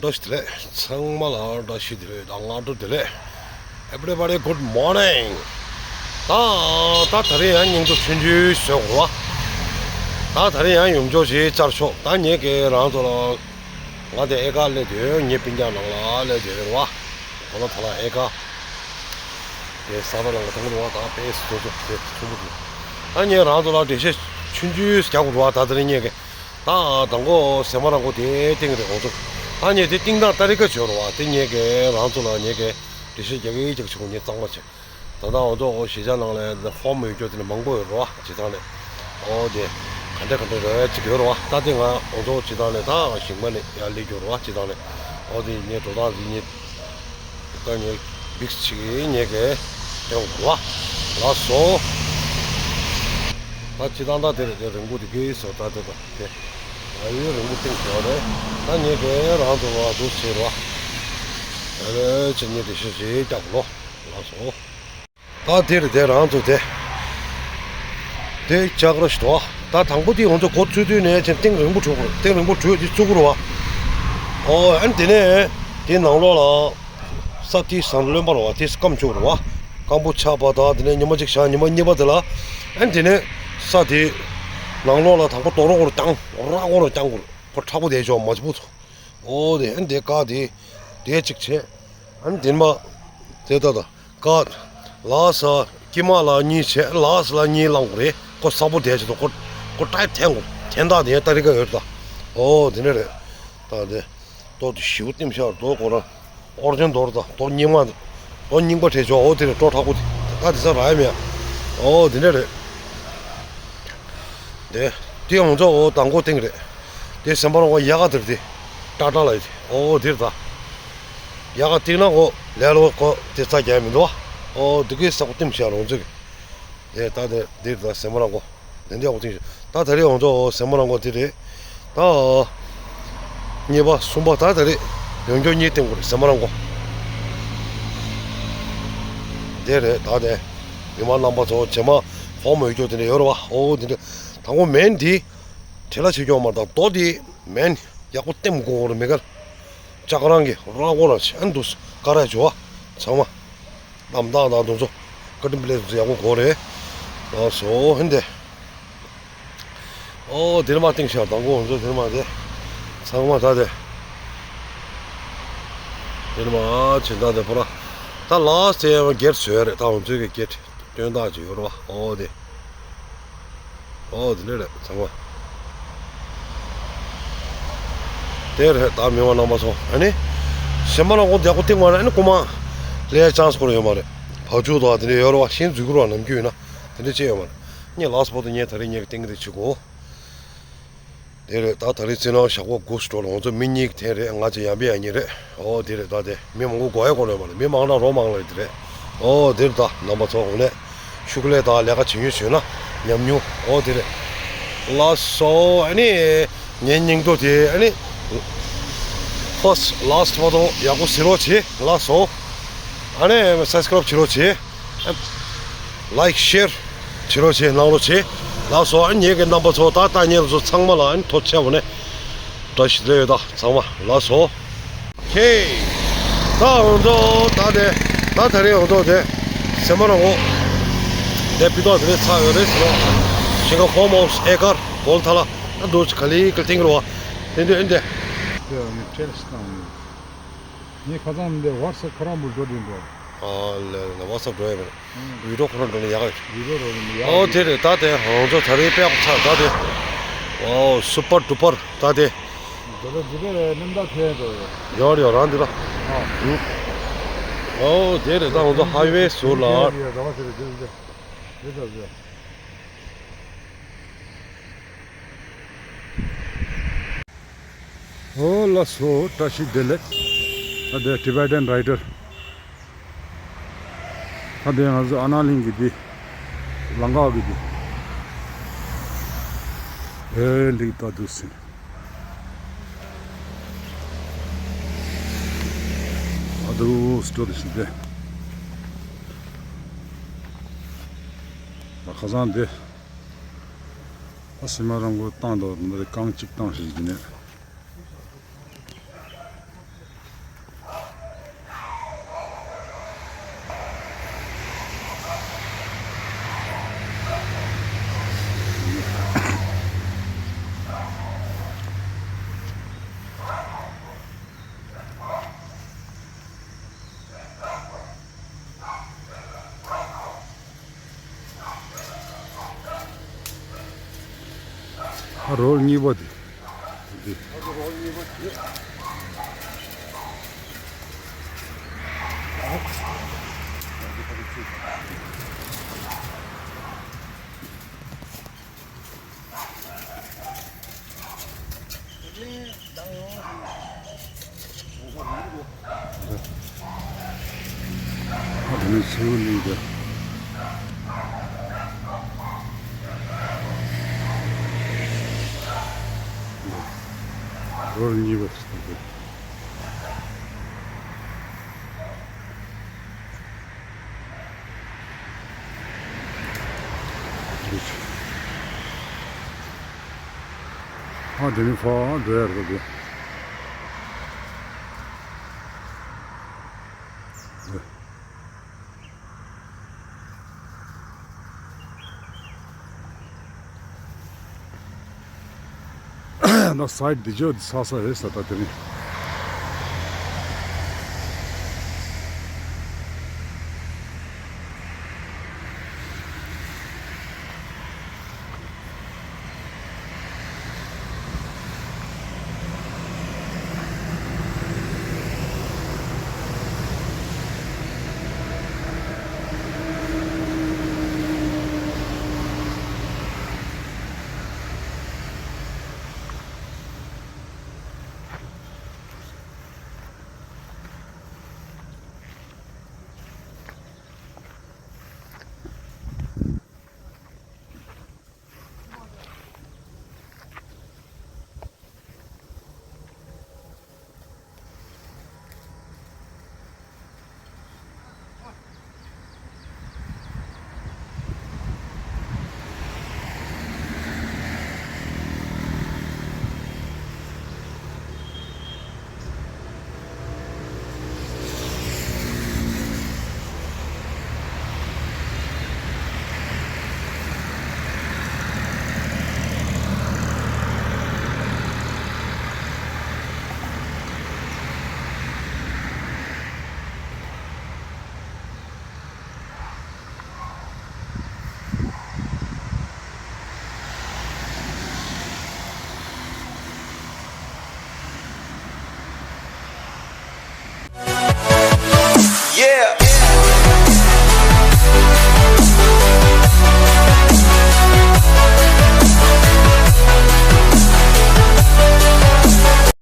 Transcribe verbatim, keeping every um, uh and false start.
བཀྲ་ཤིས་བདེ་ལེགས། ཚང་མ་ལ་བཀྲ་ཤིས་བདེ་ལེགས་དང་སྔ་དྲོ་བདེ་ལེགས། Everybody, good morning. ད་ད་ད་རེས་ཡང་སྙིང་སྟོབས་ཆུང་ཆུང་བཟོས་དགོས་པ། ད་ད་རེས་ཡང་ཡུམ་ཅོག་ཞིག་བཅར་ཆོག་ད་ངེད་ཀྱི་རང་ཚོ་ལ། ང་དེ་ཨེ་ཀ་སླེབས་དུས་ངའི་སྤུན་ཀྱག་ནང་ལ་སླེབས་དུས་རེད་བ། གོ་ལ་ཐ་ལ་ཨེ་ཀ་དེ་ས་ར་ལ་ང་དང་པོ་རེད་བ། ད་པེ་སི་དེ་ཚོ་དེ་ཚོ་མོ་དེ། ད་ངས་རང་ཚོ་ལ་འགྲེལ་བཤད་ཆུང་ཆུང་རྒྱག་དགོས་རེད་བ། ད་ད་རེས་ངེད་ཀྱི། ད་དང་པོ་ཟེ་མ་རང་མགོ་དེའི་སྟེང་རེད་ཁོང་ཚོ། ད་ངས་དེ་བཏིང་སྟངས་ཏ་རི་ཀ་བྱོས་རོགས་ཨ། དེ་ངས་ཀྱི་རང་ཚོ་ལ་ངས་ཀྱི་འགྲེལ་བཤད་རྒྱག་གི་རྒྱག་ཆོག་ངས་གཙང་མ་བྱས། ད་ལྟ་ང་ཚོ་འོ་གཞིས་ཆགས་ནང་ལ་ཕོམ་ཡོད་རྒྱུ་དེ་ནི་མང་པོ་ཡོད་རོགས་ཨ། སྤྱི་བཏང་ནས་འོ་དེ་ག་འདྲ་ག་འདྲ་རོགས་ཨ་ཅིག་ཡོད་རོགས་ཨ། ད་དེ་ང་ང་ཚོ་སྤྱི་བཏང་ནས་ད་ཞིང་པ་ནས་ཡར་སླེབས་རྒྱུ་རོགས་ཨ། སྤྱི་བཏང་ནས་འོ་དེ་ངས་འགྲོ་སྟངས་དེ་ངས། ད་ངས་བིག་ཅིག་ངས་ཀྱི་སྟོན་དགོས་ལ་ལགས་སོ། ད་སྤྱི་བཏང་ད་དེ་རེད། དེ་རིང་པོ་དེ་གས་སོ། ད་དེ་ད་དེ་ང་ཡུལ་རིང་པོ་བཏིང་བྱས་པ་རེད། ད་ངས་ཀྱི་རང་དུ་བ་འདུག་བྱས་རོགས་ཨ། ཨ་ལེ་ཅི་ངས་དེ་ཤེས་བྱས་རྒྱག་ལོ་ལགས་སོ། ད་དེ་རེད། དེ་རང་དུ་དེ་དེ་ལྕགས་ར་ཞིག་འདུག་ད་དང་པོ་དེ་ང་ཚོ་འགོ་བཙུགས་དུས་ནས་ཅན་གཏིང་རིང་པོ་བྲོས་པ་རེད། གཏིང་རིང་པོ་བྲོས་དེ་བཙུགས་རོགས་ཨ། ཨོ་ཨན་དེ་ནས་དེ་ནང་ལོགས་ལ། ས་དེའི་སང་རློན་པ་རེད་བ། དེ་སྐམ་བཅུག་རེད་བ། སྐམ་པོ་ཆགས་པ་དང་དེ་ནས་ཉི་མ་གཅིག་བཞག་ཉི་མ་གཉིས་པ་དེ་ལ། ཨན་དེ་ནས་ས་དེ་ནང་ལོགས་ལ་དང་པོ་རྡོ་རོག་རོག་བརྐྱང་རོག་རོག་རོག་བརྐྱང་དགོས་རེད། ཁོ་མཁྲེགས་པོ་དེ་ཅོག་མ་བྱེད་པོ་ཚོ། ཨོ་དེ་ཨན་དེ་ཀ་དེ་དེ་གཅིག་བྱས། ཨན་དེ་མ་དེ་ད་ད་ཀ་ལ་ས་དཀྱིལ་མ་ལ་གཉིས་བྱས། ལ་ས་ལ་གཉིས་བླང་དགོས་རེད། ཁོ་ས་པོ་དེ་ཅོག་ཁོ་ཁོ་ཏྲའི་འཐེན་དགོས་རེད། འཐེན་སྟངས་དེ་ཡང་ཏ་རི་ཀ་ཡོད་རེད་ད། ཨོ་དེ་འདྲ་རེད། ད་དེ། རྡོ་དེ་ཞིའུ་ལྟེམ་ཤར་རྡོ་ཁོ་རང་། ཨོ་རྒྱན་རྡོ་རེད་ད། རྡོ་རྙིང་མ། རྡོ་རྙིང་པ་བྲིས་ཆོག་ཨོ་དེ་རེད། སྤྲོ་མཁྲེགས་པོ་དེ། ད་དེ་ས་རག་ཡ་མེད་ཡ། ཨོ་དེ་འདྲ་རེད། དེ་དེ་ང་ཚོ་ཨོ་དང་པོ་སྟེང་རེད། དེ་སེམས་པ་རང་ག་ཡ་ག་དེར་དེ་ཏྲ་ཏྲ་ལ་ཡོད་དེ། ཨོ་དེར་ད་ཡ་ག་སྟེང་ན་གོ་ལེ་ལོ་གོ་དེ་ཚ་རྒྱ་མི་འདུག་ཨོ་དེ་གའི་ས་གོ་ལྟེམ་ཤར་རོང་ཚོ་གི། དེ་ད་དེ་དེར་ད་སེམས་པ་རང་གོ། དེ་འདྲ་འོ་ཐེངས་ཤིག་ད་ད་རེས་འོང་ཚོ་སེམས་པ་རང་གོ་དེ་རེད། ད་གཉིས་པ་གསུམ་པ་ད་ད་རེས་ཡོང་རྒྱུ་གཉིས་སྟེང་གོ་རེད་སེམས་པ་རང་གོ། དེ་རེད་ད་དེ། མི་མང་རྣམ་པ་ཚོ་རྗེས་མ་ཕོམ་ཡོད་རྒྱུ་དེ་འདྲ་ཡོད་རེད་བ། ཨོ་དེ་འདྲ་དང་པོ་མེན་དེ་བྲེལ་ལ་བྱེད་རྒྱུ་མ་རེད་ད། རྡོ་དེ་མེན་ཡག་པོ་ལྟེམ་དགོས་རེད་མེ་ཀར། ལྕགས་རང་གི་ར་གོ་ར་ཆེན་འདུག་ཀ་ར་ཇོ་བ་ཚང་མ། གཏམ་བཏང་དང་དུང་ཚོ་བཀའ་དྲིན་པ་ལས་དུང་ཚོ་ཡག་པོ་གོ་རེད། ལགས་སོ་ཧན་དེ། ཨོ་དེར་མ་སྟེང་ཤར་དང་གོ་ཚོ་དེར་མ་དེ། ཚང་མ་ད་དེ། དེར་མ་ཕྱིན་ད་དེ་པོ་ར། ད་ལགས་དེ་སྒེར་བཟོས་རེད། ད་འོ་ཚོས་ཀྱི་སྐད་སྟོན་སྟངས་ཅིག་ཡོད་རེད་བ། ཨོ་དེ། ཨོ་དེ་འདྲ་རེད་ཚང་མ། དེ་རེད་ད་མི་མང་རྣམ་པ་ཚོ་ཨ་ནི། གཞན་པ་ལ་འོ་དེ་ཀོ་སྟེང་བ་ན་ཨ་ནི་རྐུ་མ་ལས་ཅང་སྐོར་ཡོད་མ་རེད། བ་ཕྱུགས་དང་དེ་འདྲ་ཡོད་རེད་བ། ཤིང་འཛུགས་རོགས་ནམ་རྒྱུན་ཡོད་ན་དེ་འདྲ་ཅི་ཡོད་མ་རེད། ངས་ལགས་སོ་པོ་དེ་ངས་ད་རེས་ངས་སྟེང་གི་དེ་བྱེད་གོ། དེ་རེད་ད་ད་རེས་ཚེ་ནང་ཞག་པོ་དགུ་སྤྲོ་ལ་ང་ཚོ་མི་གཉིས་ཀྱི་ཐེངས་རེད། ང་ཚོ་ཡང་པི་ཡང་གཉིས་རེད། ཨོ་དེ་རེད་ད་དེ་མི་མང་པོ་དགོས་ཡ་གོ་ལོས་མ་རེད། མི་མང་ན་རོ་མང་ལ་དེ་རེད། ཨོ་དེ་རེད་ད་རྣམ་པ་ཚོ་འོ་ནས་ཤུགས་ལས་ད་ལས་ཀ་བྱེད་ཡུན་བྱུང་ན་ཉམས་མྱོང་ཨོ་དེ་རེད། ལགས་སོ་ཨ་ནི་ངའི་སྙིང་སྟོབས་དེ་ཨ་ནི་ཕར་སི་ཊི་ལ་སི་ཊི་བར་དུ་ཡག་པོ་གཟིགས་རོགས་བྱེད། ལགས་སོ་ཨ་ནི་སབ་སི་ཀ་རབ་བྱེད་རོགས་བྱེད། ལའིཀ་ཤེར་བྱེད་རོགས་བྱེད། གནང་རོགས་བྱེད། ལགས་སོ་ཨ་ངེད་ཀྱི་རྣམ་པ་ཚོ་ད་ལྟ་ཉན་ཚོ་ཚང་མ་ལ་ཨ་ནི་ཐུགས་རྗེ་ཆེ་ནས་བཀྲ་ཤིས་བདེ་ལེགས་ཡོད་ད་ཚང་མ་ལགས་སོ། ཧེ། ད་འོང་ཚོ་ད་དེ་ད་ད་རེས་འོང་ཚོ་དེ་སེམས་པ་རང་གོ་དེ་ཕི་ཏོག་དེ་རེད་ཚ་ཡོད་རེད་ཟེར་རོ། ཞིང་ཁ་ཧོམ་ཧའུ་སི་ཨེ་ཀར་གོལ་ཐ་ལ་ཨ་འདུག་ག་ལི་ག་ལྟེང་རོ་བ། དེ་འདྲ་ཨེ་འདྲ། དེ་ཡང་ནི་ཁྲེལ་སི་བཏང་ཡོད། ངས་ཁ་སང་འདི་ཝ་ཊི་སེབ་ཁོ་རང་བུ་འགྲོ་དྲན་འགྲོ། ཨ་ལེ་ལེ་ཝ་ཊི་སེབ་འགྲོ་ཡ་མེད། ཨང་། བི་ཌི་ཡོ་ཁོ་རང་འགྲོ་ན་ཡག་གི། བི་ཌི་ཡོ་འགྲོ་ན་ཡག་ཨོ་གི། དེ་རེད་ད་དེ་ང་ཚོ་ད་རེས་དཔེ་ཡག་པོ་ཚར་ད་དེ། ཨོ་སུ་པར་ཌུ་པར་ད་དེ། འགྲོ་ད་འདི་ག་རེད་གནམ་བདག་ཕེབས་འགྲོ་ཡོད། ཡོད་རེད་ཡོད་རང་འདི་ལ། ཨ། ཨོ་དེ་རེད་ད་ང་ཚོ་ཧའི་ཝེ་ཟུར་ལ། ཡོད་རེད་ད་བ་དེ་རེད་དེ་རེད་དེ་རེད་ད་དེ། ཨོ་ལགས་སོ་བཀྲ་ཤིས་བདེ་ལེགས། ད་དེ་ཊི་བེ་ཊན་རའི་ཌར། ད་དེ་ང་ཚོ་ཨ་ན་གླིང་གི་འདི་ལམ་ཁ་གི་འདི་ཨེ་འདི་ད་འདུག་ཟིན། ཨ་འདུག་སྤྲོ་དེ་ཞིག་དེ་ད་ཁ་སང་དེ། ཨ་སེམས་པ་རང་མགོ་བཏང་དོ་འདི་རྐང་གཅིག་བཏང་ཞིག་འདི་ནས། རོལ་གཉིས་པ་དེ། དེ། ཨ་དེ་ནས་ཚུར་གླིང་དེ། རོལ་གཉིས་པ་དེ་དེ། ཨ་དེ་ནི་ཕ་འགྲོ་ཡ་རེད་པ། ན་སའིཌ་འདི་ཅོ་ས་ས་རེད་ས་ད་དེ་ནི། Yeah.